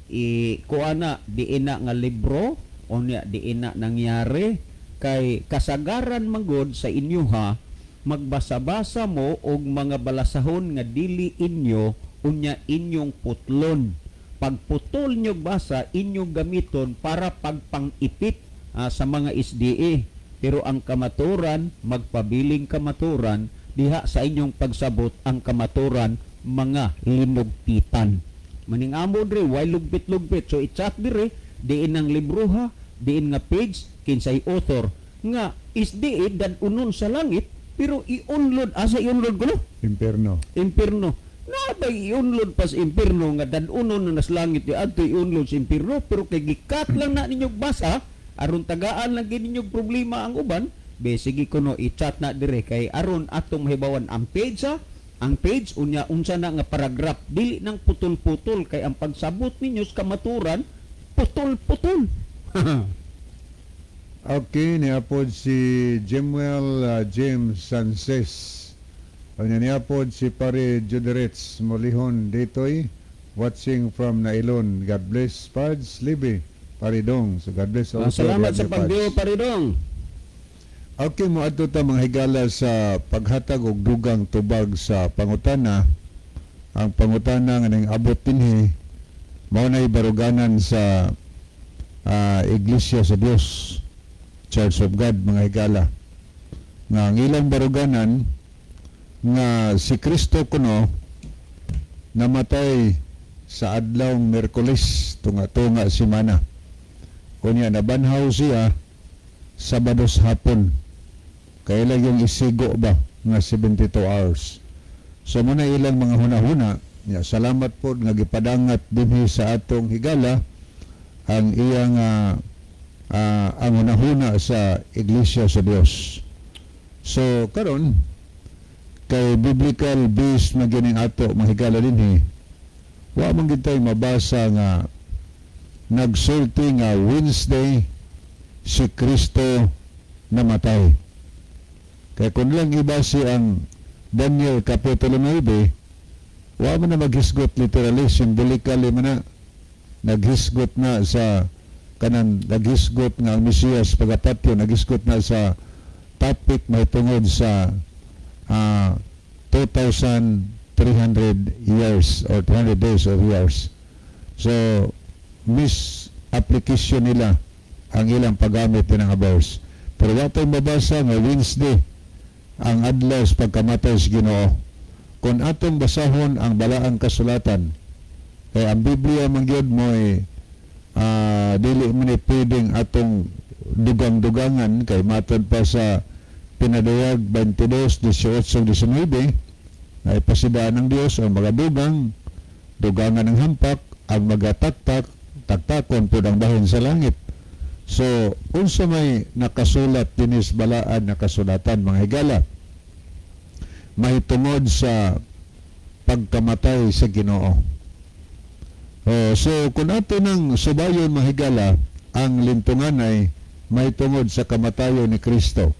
i kuan na diin na nga libro unya diin na nangyari, kay kasagaran manggod sa inyo ha magbasa-basa mo og mga balasahon nga dili inyo, unya inyong putlon. Pagputol nyo basa, inyong gamiton para pagpang-ipit sa mga SDA, pero ang kamaturan magpabiling kamaturan diha sa inyong pagsabot. Ang kamaturan mga linugpitan maning amo dre, way lugpit-lugpit. So i-chat dire diin ang libroha, diin nga page, kinsay author nga SDA dan unon sa langit pero i-unload. Asa i-unload ko no? Imperno. Impierno na ba? I-unload pa sa impierno nga dan-unon na nas langit di adto i-unload sa impierno, pero kay gikat lang na ninyo basa aron tagaan lang gid ninyo problema ang uban be. Sige kuno, i-chat na dire kay aron atong mahibawan ang page ha, ang page unya unsa na nga paragraph, dili nang putol-putol kay ang pagsabot ninyo sa kamaturan putol-putol. Okay, niya pod si Jemuel James Sanchez. Unya niya pod si Pare Juderets Molihon Ditoy, watching from Nailon. God bless, Pads Libi Paridong. So God bless also. Salamat sa Diyan ni Pads. pagbiyo, Paridong. Okay, mo adto ta, mga higala, sa paghatag og dugang tubag sa pangutana. Ang pangutana nga ning abot dinhi mao nay baruganan sa Iglesia sa Dios, Church of God, mga higala. Nga ang ilang baruganan nga si Kristo kuno namatay sa adlawng Miyerkules tunga-tunga semana. Kunya nabanhaw siya Sabados hapon. Kaya lang yung isigo ba nga 72 hours. So muna ilang mga hunahuna. Ya, salamat po nga gipadangat dinhi sa atong higala ang iyang ang hunahuna sa Iglesia sa Dios. So karon kay biblical based na gining ato, mga higala, dinhi. Wa man gid tay mabasa nga nagsulti nga Wednesday si Kristo namatay. Kaya kung lang ibase ang Daniel Kapitulo 9, wa man na maghisgot literally, symbolically man na naghisgot na sa kanan, naghisgot nga ang Mesiyas pagapatyo, naghisgot na sa topic mahitungod sa 2,300 years or 200 days of years. So misapplication nila ang ilang paggamit ng nga verse. Pero wa tay mabasa nga Wednesday ang adlaw sa pagkamatay sa Ginoo. Kung atong basahon ang balaang kasulatan, kay ang Biblia man gyud mo'y dili man ni pwedeng atong dugang-dugangan, kay matod pa sa Pinadayag 22, 18, 19 ay pasidaan ng Dios ang mga dugang, dugangan ng hampak, ang magataktak, taktakon pud ang bahin sa langit. So, unsa may nakasulat dinis balaan na kasulatan, mga higala, mahitungod sa pagkamatay sa Ginoo? Oh, so kung ato nang subayon, mga higala, ang lintunganay mahitungod sa kamatayon ni Kristo.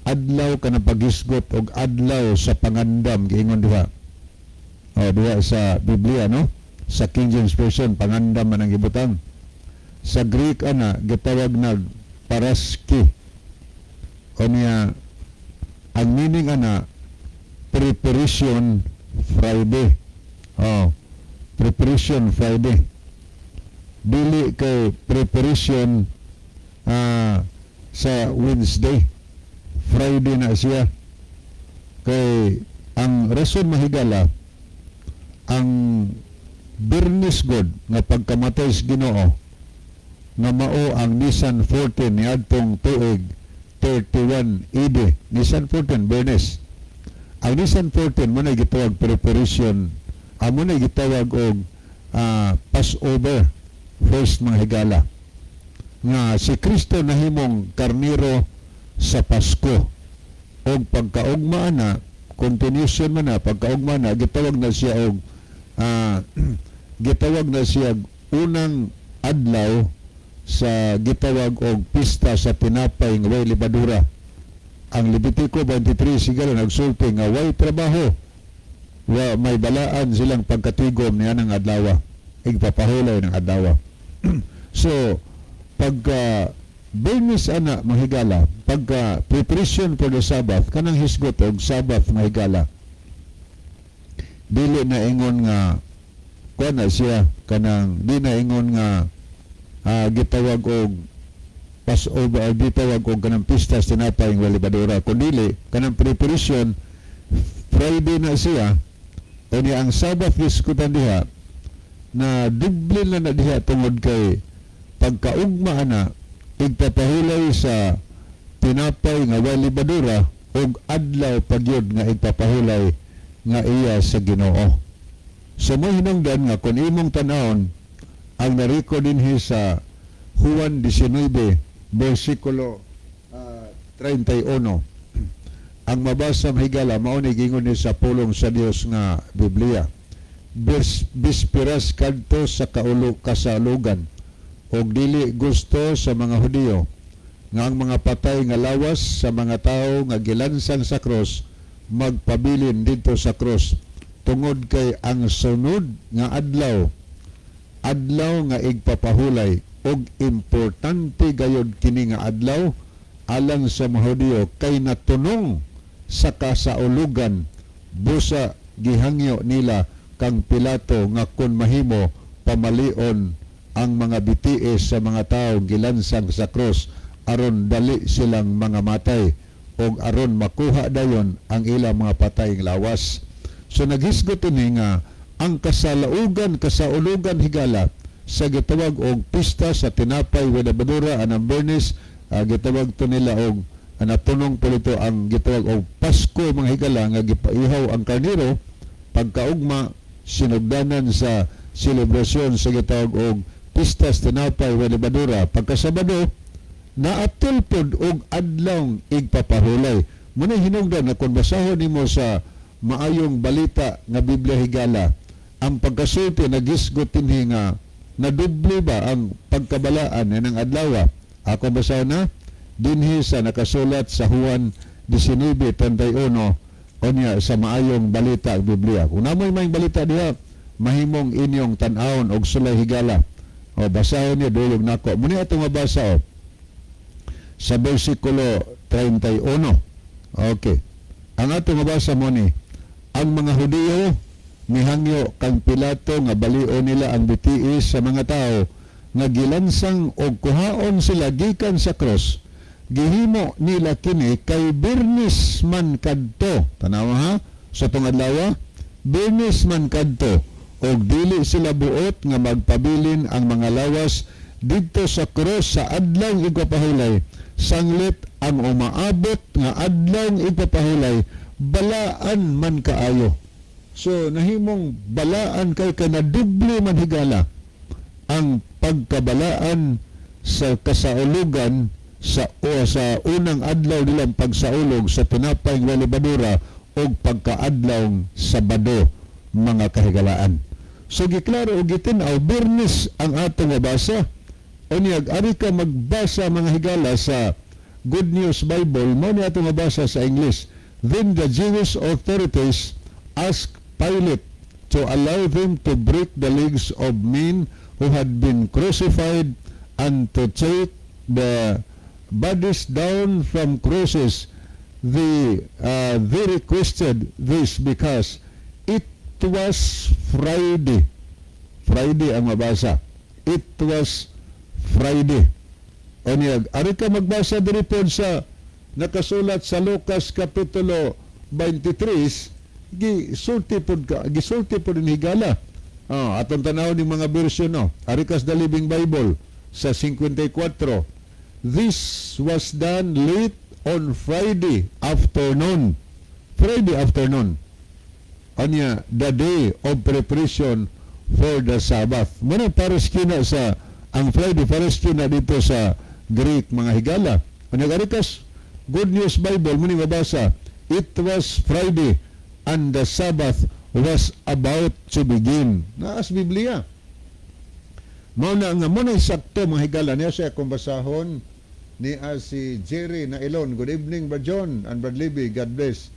Adlaw ka na paghisgot og adlaw sa pangandam giingon diha. Oh, diha sa Biblia, no? Sa King James Version, pangandam man ang gibutang. Sa Greek ana gitawag nag paraski. O niya ang meaning ana, preparation Friday. Oh, preparation Friday. Dili kay preparation sa Wednesday. Friday na siya. Kay ang rason, mahigala, ang Birnis God nga pagkamatay sa Ginoo nga mao ang Nisan 14 niadtong tuig 31 AD. Nisan 14, Birnis. Ang Nisan 14 mo na gitawag preparation, amo na gitawag og Passover first, mga higala, nga si Kristo nahimong karniro sa Pasko og pagkaugma na, continuation man na, pagkaugma na gitawag na siya unang adlaw sa gitawag og pista sa tinapay nga way lebadura. Ang Levitico 23, siguro nagsulti nga way trabaho, wa may balaan silang pagkatigom niya ng adlaw, igpapahulay ng adlaw. So pagka Bernis ana, mahigala, pagka preparation for the Sabbath, kanang hisgot og Sabbath, mahigala, dili na ingon nga kuan na siya, kanang di na ingon nga gitawag og Passover, gitawag og kanang pista sa tinapay nga lebadura, kundi kanang preparation Friday na siya. Unya ang Sabbath gisgutan diha na doble na na diha tungod kay pagkaugma ana igpapahulay sa tinapay nga way lebadura ug adlaw pagyud nga igpapahulay nga iya sa Ginoo. So mo hinungdan nga kung imong tanawon ang nariko dinhi sa Juan 19 versikulo 31, ang mabasa, mahigala, mao ni gingon ni sa pulong sa Dios nga Biblia: Bispiras kadto sa kaulo kasalugan og dili gusto sa mga Hudiyo nga ang mga patay nga lawas sa mga tawo nga gilansang sa krus magpabilin didto sa krus, tungod kay ang sunod nga adlaw, adlaw nga igpapahulay, og importante gayod kini nga adlaw alang sa mga Hudiyo kay natunong sa kasaulugan, busa gihangyo nila kang Pilato nga kon mahimo pamalion ang mga bitiis sa mga tawo gilansang sa krus aron dali silang mga matay og aron makuha dayon ang ilang mga patayng lawas. So naghisgot ini nga ang kasalaugan, kasaulugan, higala, sa gitawag og pista sa tinapay way lebadura anang Bernis, gitawag to nila og natunong po nito ang gitawag og Pasko, mga higala, nga gipaihaw ang karnero, pagkaugma sinugdanan sa selebrasyon sa gitawag og pista sa tinapay way lebadura. Pagkasabado naatul pod og adlaw igpapahulay. Muna hinungdan na kung basahon nimo sa Maayong Balita nga Biblia, higala, ang pagkasulti nagisgot dinhi nga nadoble ba ang pagkabalaan ng adlaw. Ako basahon na dinhi sa nakasulat sa Juan 19:31 unya sa Maayong Balita ang Biblia. Kung namoy Maayong Balita diha, mahimong inyong tan-awon og sulay, higala, o basahon niyo dulog nako. Muna atong mabasa o sa versikulo 31. Okay. Ang atong mabasa mo ni, ang mga Hudiyo Mihangyo kang Pilato nga balion nila ang bitiis sa mga tao nga gilansang og kuhaon sila gikan sa cross. Gihimo nila kini kay Birnis man kadto. Tanawa ha, sa tong adlaw, Birnis man kadto og dili sila buot nga magpabilin ang mga lawas didto sa cross sa Adlawng Igpapahulay, sanglit ang umaabot nga Adlawng Igpapahulay balaan man kaayo. So nahimong balaan kay kanaduble man, higala, ang pagkabalaan sa kasaulugan sa o sa unang adlaw nilang pagsaulog sa tinapay nga lebadura og pagkaadlaw Sabado, mga kahigalaan. So giklaro og gitin-aw, Birnis ang atong mabasa. Unyag ari ka magbasa, mga higala, sa Good News Bible, mo ni atong mabasa sa English. "Then the Jewish authorities asked Pilate to allow them to break the legs of men who had been crucified and to take the bodies down from crosses. They requested this because it was Friday." Friday ang mabasa. It was Friday. Unyag, ari ka magbasa diri pod sa nakasulat sa Lucas Kapitulo 23, gisulti pod ka, gisulti pod ni higala. Oh, atong tanaw ni mga version, no. Ari kas The Living Bible sa 54. "This was done late on Friday afternoon." Friday afternoon. Anya, the day of preparation for the Sabbath. Muna pares kina sa ang Friday, pares kina dito sa Greek, mga higala. Anya karikas Good News Bible muni mabasa, "It was Friday and the Sabbath was about to begin." Naas Biblia. Mao na nga mo na sakto, mga higala, niya siya akong basahon ni si Jerry na Elon. Good evening, Brad John and Brad Libby. God bless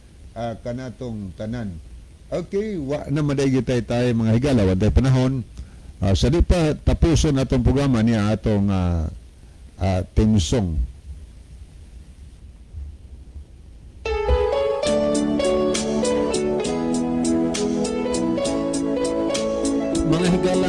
kanatong tanan. Okay, wa na maday gitay tayo, mga higala, wa tay panahon. Sa di pa tapuson atong programa niya atong theme song. Mga higala,